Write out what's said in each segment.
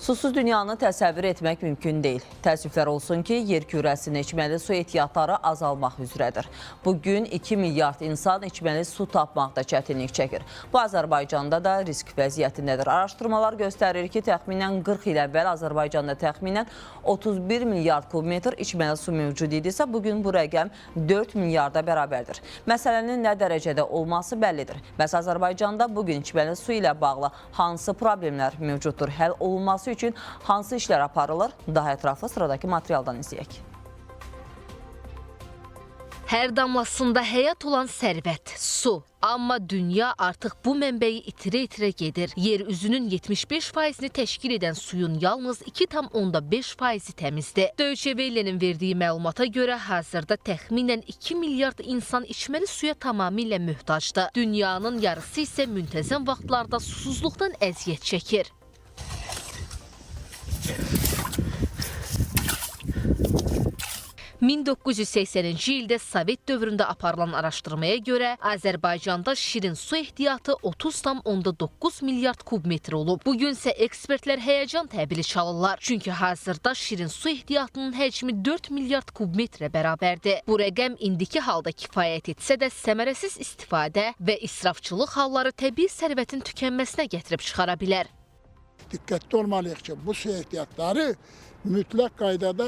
Susuz dünyanı təsəvvür etmək mümkün deyil. Təəssüflər olsun ki, yer kürəsinin içməli su ehtiyatları azalmaq üzrədir. Bugün 2 milyard insan içməli su tapmaqda çətinlik çəkir. Bu, Azərbaycanda da risk vəziyyətindədir. Araşdırmalar göstərir ki, təxminən 40 il əvvəl Azərbaycanda təxminən 31 milyard kubmetr içməli su mövcud idisə, bugün bu rəqəm 4 milyarda bərabərdir. Məsələnin nə dərəcədə olması bəllidir. Bəs Azərbaycanda bugün içməli su ilə bağlı hansı problemlər mövcuddur? Həll olunması üçün hansı işlər aparılır? Daha ətraflı sıradakı materialdan izləyək. Hər damlasında həyat olan sərvət, su. Amma dünya artıq bu mənbəyi itirə-itirə gedir. Yer üzünün 75%-ni təşkil edən suyun yalnız 2,5%-i təmizdir. Deutsche Welle'nin verdiyi məlumata görə hazırda təxminən 2 milyard insan içməli suya tamamilə möhtacdır. Dünyanın yarısı isə müntəzəm vaxtlarda susuzluqdan əziyyət çəkir. ...1980-ci ildə Sovet dövründə aparılan araşdırmaya görə Azərbaycanda şirin su ehtiyatı 30,9 milyard kubmetr olub. Bugün isə ekspertlər həyəcan təbili çalırlar. Çünki hazırda şirin su ehtiyatının həcmi 4 milyard kubmetrə bərabərdir. Bu rəqəm indiki halda kifayət etsə də səmərəsiz istifadə və israfçılıq halları təbii sərvətin tükənməsinə gətirib çıxara bilər. Diqqətli olmalıyıq ki, bu su ehtiyatları mütləq qaydada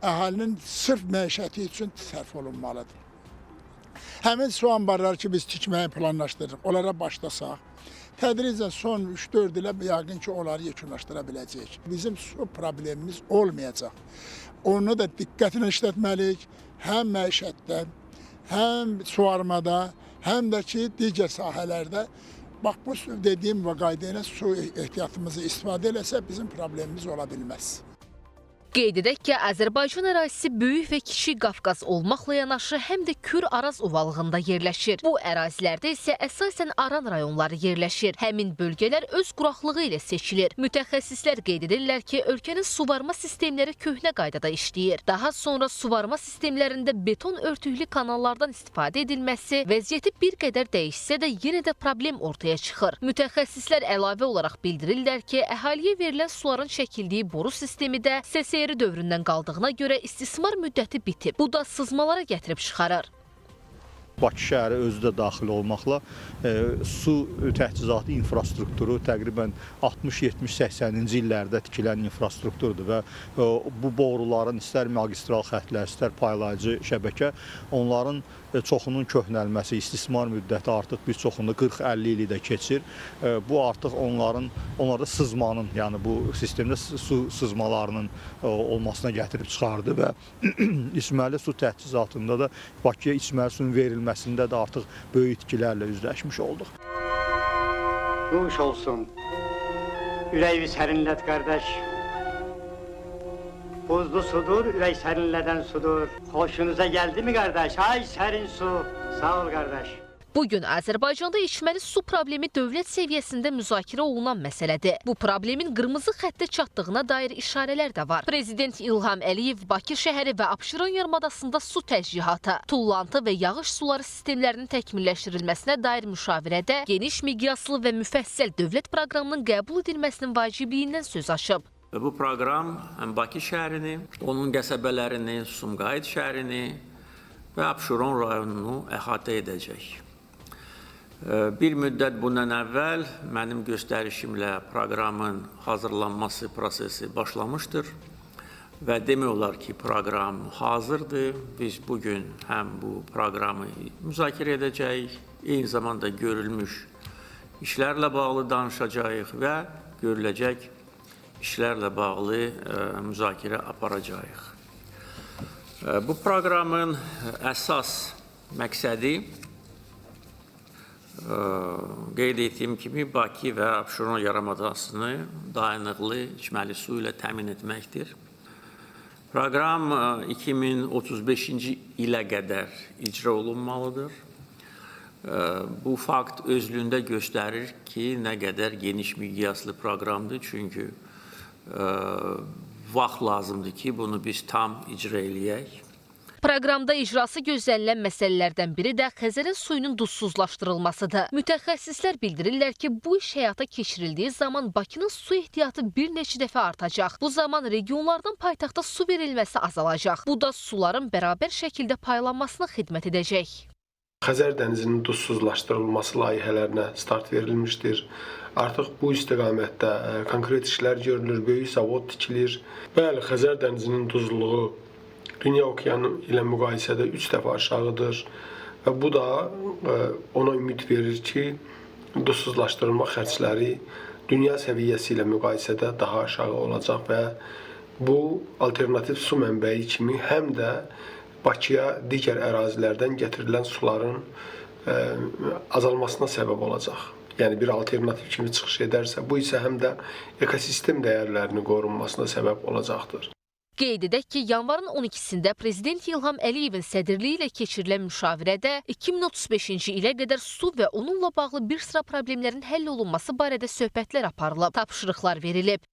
əhalinin sırf məişəti üçün sərf olunmalıdır. Həmin su anbarları ki, biz tikməyi planlaşdırırıq, onlara başlasaq, tədricən son 3-4 ilə yəqin ki, onları yekunlaşdıra biləcəyik. Bizim su problemimiz olmayacaq. Onu da diqqətlə işlətməliyik, həm məişətdə, həm suvarmada, həm də ki, digər sahələrdə. Bax, bu dediyim və qayda ilə su ehtiyatımızı istifadə eləsək, bizim problemimiz ola bilməz. Qeyd edək ki, Azərbaycan ərazisi böyük və kiçik Qafqaz olmaqla yanaşı həm də Kür Araz ovalığında yerləşir. Bu ərazilərdə isə əsasən Aran rayonları yerləşir. Həmin bölgələr öz quraqlığı ilə seçilir. Mütəxəssislər qeyd edirlər ki, ölkənin suvarma sistemləri köhnə qaydada işləyir. Daha sonra suvarma sistemlərində beton örtüklü kanallardan istifadə edilməsi vəziyyəti bir qədər dəyişsə də yenə də problem ortaya çıxır. Mütəxəssislər əlavə olaraq bildirirlər ki, əhaliyə verilən suların çəkildiyi boru sistemi də SSR dövründən qaldığına görə istismar müddəti bitib. Bu da sızmalara gətirib çıxarır. Bakı şəhəri özü də daxil olmaqla su təchizatı infrastrukturu təqribən 60, 70, 80-ci illərdə tikilən infrastrukturdur və bu boruların istər magistral xətlər, istər paylayıcı şəbəkə, onların çoxunun köhnəlməsi, istismar müddəti artıq bir çoxunda 40-50 ili də keçir. Bu artıq onlarda sızmanın, yəni bu sistemdə su sızmalarının olmasına gətirib çıxardı və içməli su təchizatında da Bakıya içməli suyun verilməsində də artıq böyük itkilərlə üzləşmiş olduq. Nuş olsun. Ürəyi sərinlət qardaş. Buzlu sudur, ürək sərinlədən sudur. Xoşunuza gəldi mi qardaş? Ay sərin su. Sağ ol qardaş. Bugün Azərbaycanda içməli su problemi dövlət səviyyəsində müzakirə olunan məsələdir. Bu problemin qırmızı xəttə çatdığına dair işarələr də var. Prezident İlham Əliyev Bakı şəhəri və Abşeron yarımadasında su təchizatı, tullantı və yağış suları sistemlərinin təkmilləşdirilməsinə dair müşavirədə geniş miqyaslı və müfəssəl dövlət proqramının qəbul edilməsinin vacibliyindən söz açıb. Və bu proqram həm Bakı şəhərini, onun qəsəbələrini, Sumqayıt şəhərini və Abşeron rayonunu əhatə edəcək. Bir müddət bundan əvvəl mənim göstərişimlə proqramın hazırlanması prosesi başlamışdır və demək olar ki, proqram hazırdır. Biz bugün həm bu proqramı müzakirə edəcəyik, eyni zamanda görülmüş işlərlə bağlı danışacağıq və görüləcək işlərlə bağlı müzakirə aparacağıq. Bu proqramın əsas məqsədi qeyd etdiyim kimi Bakı və Abşeron yarımadasını dayanıqlı içməli su ilə təmin etməkdir. Proqram 2035-ci ilə qədər icra olunmalıdır. Bu fakt özlüyündə göstərir ki, nə qədər geniş miqyaslı proqramdır. Çünki vaxt lazımdır ki, bunu biz tam icra eləyək. Proqramda icrası gözlənilən məsələlərdən biri də Xəzərin suyunun duzsuzlaşdırılmasıdır. Mütəxəssislər bildirirlər ki, bu iş həyata keçirildiyi zaman Bakının su ehtiyatı bir neçə dəfə artacaq. Bu zaman regionlardan paytaxta su verilməsi azalacaq. Bu da suların bərabər şəkildə paylanmasına xidmət edəcək. Xəzər dənizinin duzsuzlaşdırılması layihələrinə start verilmişdir. Artıq bu istiqamətdə konkret işlər görülür, böyük zavod tikilir. Bəli, Xəzər dənizinin duzluluğu Dünya okeanı ilə müqayisədə 3 dəfə aşağıdır və bu da ona ümid verir ki, duzsuzlaşdırılma xərcləri dünya səviyyəsi ilə müqayisədə daha aşağı olacaq və bu alternativ su mənbəyi kimi həm də Bakıya digər ərazilərdən gətirilən suların azalmasına səbəb olacaq. Yəni bir alternativ kimi çıxış edərsə, bu isə həm də ekosistem dəyərlərinin qorunmasına səbəb olacaqdır. Qeyd edək ki, yanvarın 12-sində Prezident İlham Əliyevin sədrliyi ilə keçirilən müşavirədə 2035-ci ilə qədər su və onunla bağlı bir sıra problemlərin həll olunması barədə söhbətlər aparılıb, tapşırıqlar verilib.